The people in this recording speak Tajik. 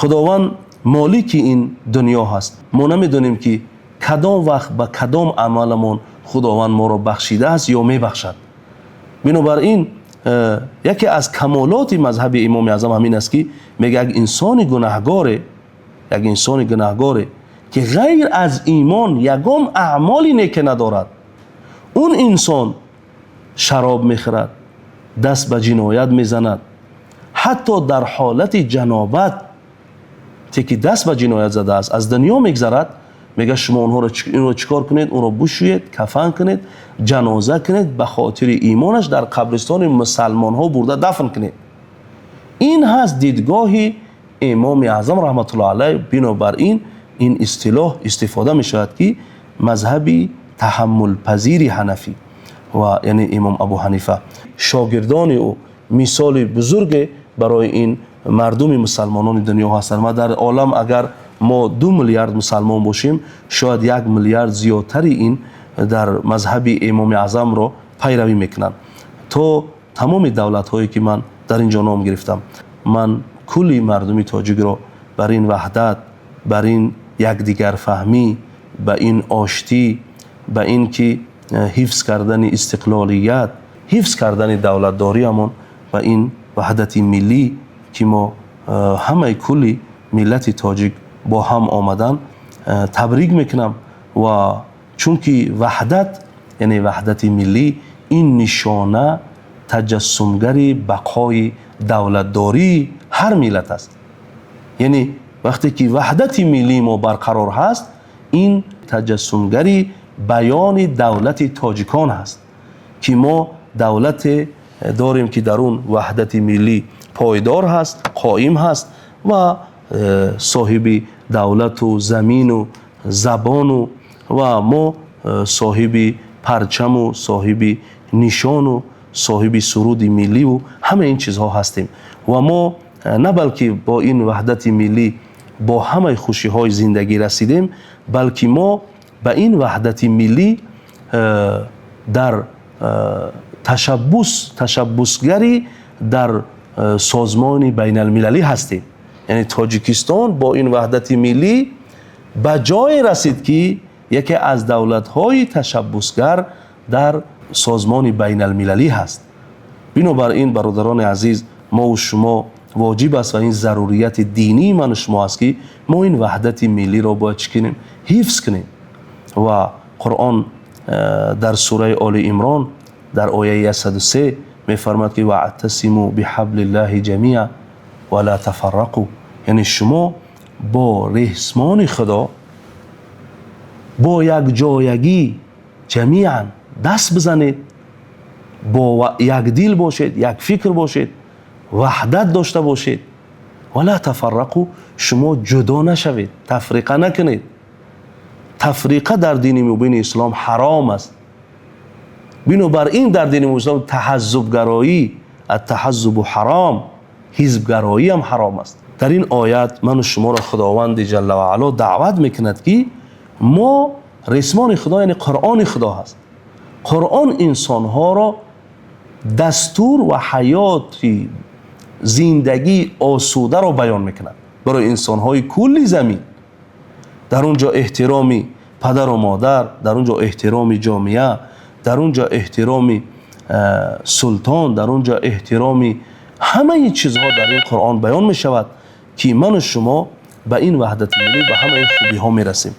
Худованд молики ин дунё ҳаст. Мо намедонем, ки кадом вақт ба кадом амаламон Худованд моро бахшидааст ё мебахшад. Бинобар ин, яке аз камолоти мазҳаби Имоми Аъзам ҳамин аст, ки мегӯяд, як инсони гунаҳгоре, як инсони гунаҳгоре, ки ғайр аз имон ягон аъмоли нек надорад, он инсон шароб мехӯрад, даст ба ҷиноят мезанад, ҳатто дар ҳолати ҷанобат ки даст ба ҷиноят задааст, аз дунё мегузарад. Мегӯяд, шумо онҳоро, инро чӣ кор кунед? Онро бишӯед, кафан кунед, ҷаноза кунед, ба хотири имонаш дар қабристони мусалмонҳо бурда дафн кунед. Ин ҳаст дидгоҳи Имоми Аъзам раҳматуллоҳи алайҳ. Бинобар ин, ин истилоҳ истифода мешавад, ки мазҳаби таҳаммулпазири ҳанафӣ ва яъне Имом Абу Ҳанифа, шогирдони ӯ мисоли бузурге барои ин мардуми мусалмонони дунё ҳастанд. Ва дар олам агар мо 2 миллиард мусалмон бошем, шояд 1 миллиард зиёдтари ин дар мазҳаби Имоми Аъзамро пайравӣ мекунанд, то тамоми давлатҳое, ки ман дар ин ҷо ном гирифтам. Ман кулли мардуми тоҷикро бар ин ваҳдат, бар ин якдигарфаҳмӣ, ба ин оштӣ, ба ин ки ҳифз кардани истиқлолият, ҳифз кардани давлатдориамон ва ин ваҳдати миллӣ, ки мо ҳамаи кулли миллати тоҷик бо ҳам омадан, табрик мекунам. Ва чунки ваҳдат, яъне ваҳдати миллӣ, ин нишона, таҷассумгари бақои давлатдории ҳар миллат аст. Яъне вақте ки ваҳдати миллии мо барқарор ҳаст, ин таҷассумгари баёни давлати тоҷикон ҳаст, ки мо давлате дорем, ки дар он ваҳдати миллӣ пойдор ҳаст, қоим ҳаст ва соҳиби давлату замину забону ва мо соҳиби парчаму соҳиби нишону соҳиби суруди милливу ҳамаи ин чизҳо ҳастем. Ва мо на балки бо ин ваҳдати миллӣ бо ҳамаи хушиҳои зиндагӣ расидем, балки мо ба ин ваҳдати миллӣ дар ташаббус, ташаббусгари дар созмони байналмилалӣ ҳастем. Яъне Тоҷикистон бо ин ваҳдати миллӣ ба ҷое расид, ки яке аз давлатҳои ташаббусгар дар созмони байналмилалӣ ҳаст. Бинобар ин, бародарони азиз, мову шумо воҷиб аст ва ин зарурияти динии ману шумо аст, ки мо ин ваҳдати миллиро бояд чӣ кунем? Ҳифз кунем. Ва Қуръон дар сураи Оли Имрон дар ояи 103 мефармад, ки واعتصموا بحبل الله جميعا ولا تفرقوا, яъне шумо бо ресмони Худо бо якҷоягӣ, جميعا, даст бизанед, бо якдил бошед, якфикр бошед, ваҳдат дошта бошед. ولا تفرقوا, шумо ҷудо нашавед, тафриқа накунед. Тафриқа дар дини мубини ислом ҳаром аст. Бинобар ин, дар дини ислом таҳаззубгароӣ, التحزب حرام, ҳизбгароӣ ҳам ҳаром аст. Дар ин оят ману шуморо Худованди ҷалла ва ало даъват мекунад, ки мо ресмони Худо, яъне Қуръони Худо ҳаст. Қуръон инсонҳоро дастур ва ҳаёти зиндагии осударо баён мекунад барои инсонҳои кулли замин. Дар он ҷо эҳтироми падару модар, дар он ҷо эҳтироми ҷомеа, дар он ҷо эҳтироми султон, дар он ҷо эҳтироми ҳамаи чизҳо дар ин Қуръон баён мешавад, ки ману шумо ба ин ваҳдати миллӣ ба ҳамаи хубиҳо мерасем.